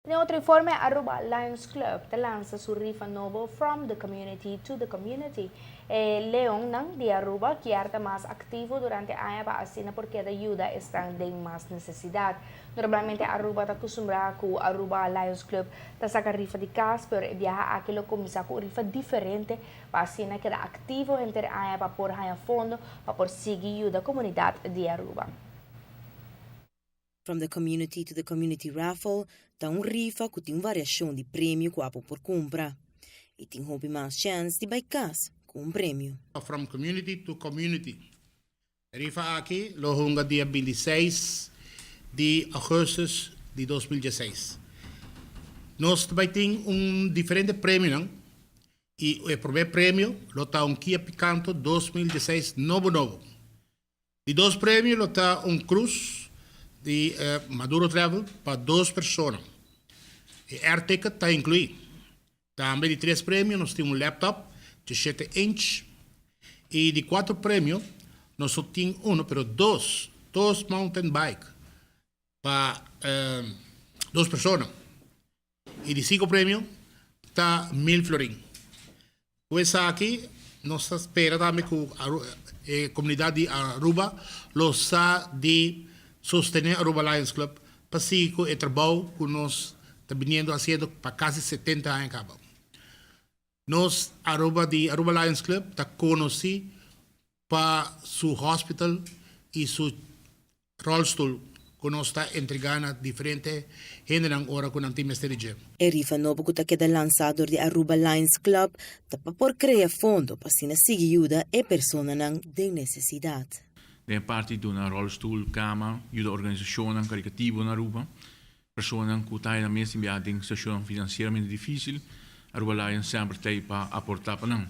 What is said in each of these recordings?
Den otro informe, Aruba Lions Club ta lansa su rifa nobo From the Community to the Community. E leonnan di Aruba kier ta mas activo durante aña pa asina por keda yuda esnan den mas necesidad. Normalmente Aruba ta acostumbra cu Aruba Lions Club ta saca rifa di cas, pero e biaha aki lo cuminsa cu un rifa diferente pa asina keda activo henter aña pa por haya fondo pa por sigui yuda comunidad di Aruba. From the Community to the Community Raffle ta un rifa ku tin un variashon di premio ku abo por kumpra i tin hopi mas chèns di bai kas ku un premio. From Community to Community rifa aki lo hunga dia 26 di augustus di 2016. Nos ta bai tin un diferente premionan i e promé premio lo ta un Kia Picanto 2016 nobo nobo. Di dos premio lo ta un cruise di Maduro Travel pa dos persona. E air ticket ta inclui. Tambe di tres premio nos tin un laptop di 7 inch y di cuatro premio nos no tin uno pero dos, dos mountain bike pa dos persona. Y di cinco premio ta 1000 florin. Pues aki nos ta spera tambe cu e comunidad di Aruba lo sa di sostene Aruba Lions Club pa sigui cu e trabou cu nos ta biniendo haciendo pa casi 70 aña caba. Nos Aruba di Aruba Lions Club ta conoci pa su hospital y su rolstoel cu nos ta entrega na diferente hendenan ora cu nan tin mester di dje. E rifa nobo cu ta keda lansa door di Aruba Lions Club ta pa por crea fondo pa asina sigui yuda e personanan den necesidad. Den parti duna rolstoel, cama, yuda organisacionnan caritativo na Aruba, personanan cu ta na mes den situacion financieramente dificil, Aruba Lions semper ta pa aporta pa nan.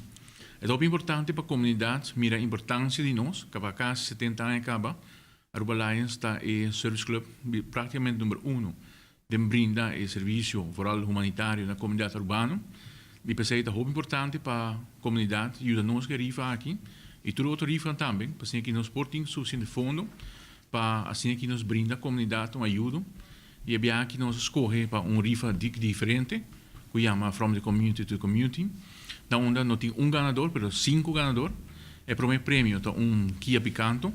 E ta importante pa e comunidad mira e importancia di nos, cu pa casi 70 aña caba, Aruba Lions ta e service club practicamente number 1 di brinda e servicio vooral humanitario na comunidad arubano. Y p'esey ta importante pa e comunidad yuda nos cu rifa aki y tur otro rifa tambe, pa asina cu nos por tin suficiente fondo pa asina cu nos brinda e comunidad un ayudo. Y aki nos a scoge pa un rifa diferente, cu yama From the Community to the Community. Na unda no tin un ganador, pero cinco ganador. E prome premio ta un Kia Picanto,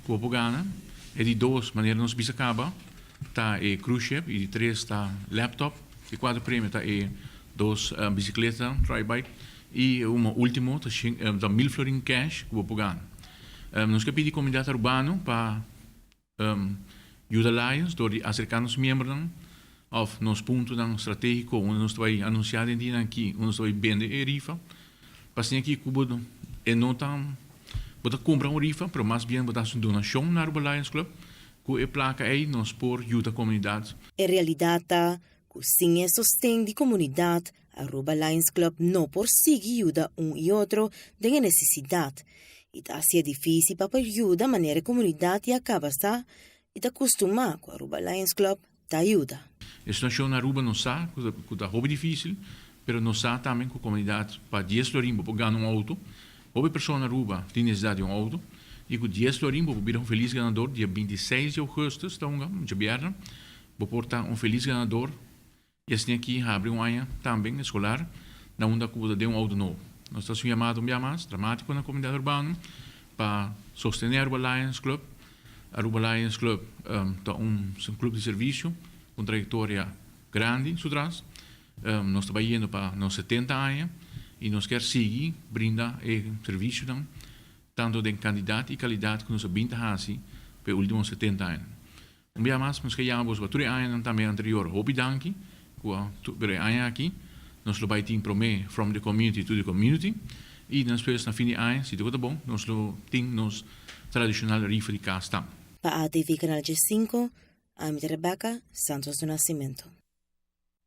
cu por gana. E di dos, manera nos bisa caba, ta e cruise ship. Y di tres ta laptop. E cuatro premio ta e dos bicicleta, tri-bike. Y un ultimo ta, ta 1000 florin cash cu por gana. Nos kier pidi comunidad arubano pa yuda Lions door di acerca nos miembronan of nos puntonan strategico unda nos ta bay anuncia den dia aki, unda nos ta bay bende e rifa. Pa asina aki cu bo e no ta bo ta cumpra un rifa, pero mas bien bo ta haci un donacion na Aruba Lions Club cu e placa ey nos por yuda comunidad. En realidad ta cu sin e sosten di comunidad, Aruba Lions Club no por sigui yuda un y otro den necesidad. Y ta haci dificil pa yuda manera e comunidad ya caba sa y ta acostumbra cu Aruba Lions Club ta yuda. E situacion na Aruba nos sa cu ta hopi dificil, pero nos sa tambe cu e comunidad pa 10 florin por gana un auto. Hopi persona na Aruba tin necesidad di un auto y cu 10 florin por bira un feliz ganador dia 26 di augustus, ta un diabierna, bo por ta un feliz ganador y asina aki habri un aña tambe escolar na unda cu ta den un auto nobo. Nos ta yamando un biaha mas dramatico na comunidad urbano pa sostene Aruba Lions Club. Aruba Lions Club ta un club di servicio cu trayectoria grandi su tras. Nos ta bayendo pa nos 70 aña y nos kier sigui brinda e servicio tanto di cantidad y calidad cu nos a bin ta haci pa e ultimo 70 aña. Un biaha mas, nos kier yama pa tur aña tambe anterior, hopi danki, cu e aña aki, nos lo bay tin prome from the community to the community y despues na fin di aña, si tur ta bon, nos lo tin nos tradicional rifa di cas tambe. Pa ATV Canal G5, ami Rebecca Santos do Nascimento.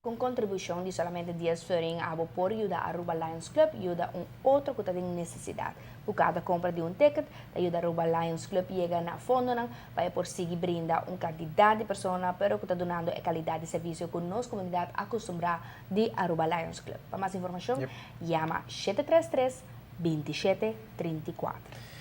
Cu contribucion di solamente 10 florin, abo por yuda Aruba Lions Club, yuda un otro cu tin necesidad. Cu cada compra di un ticket, yuda Aruba Lions Club yega na fondonan, pa por sigui brinda un cantidad di persona, pero cu ta dunando e calidad di servicio cu nos comunidad a acostumbra di Aruba Lions Club. Pa mas informacion, yama 733 2734.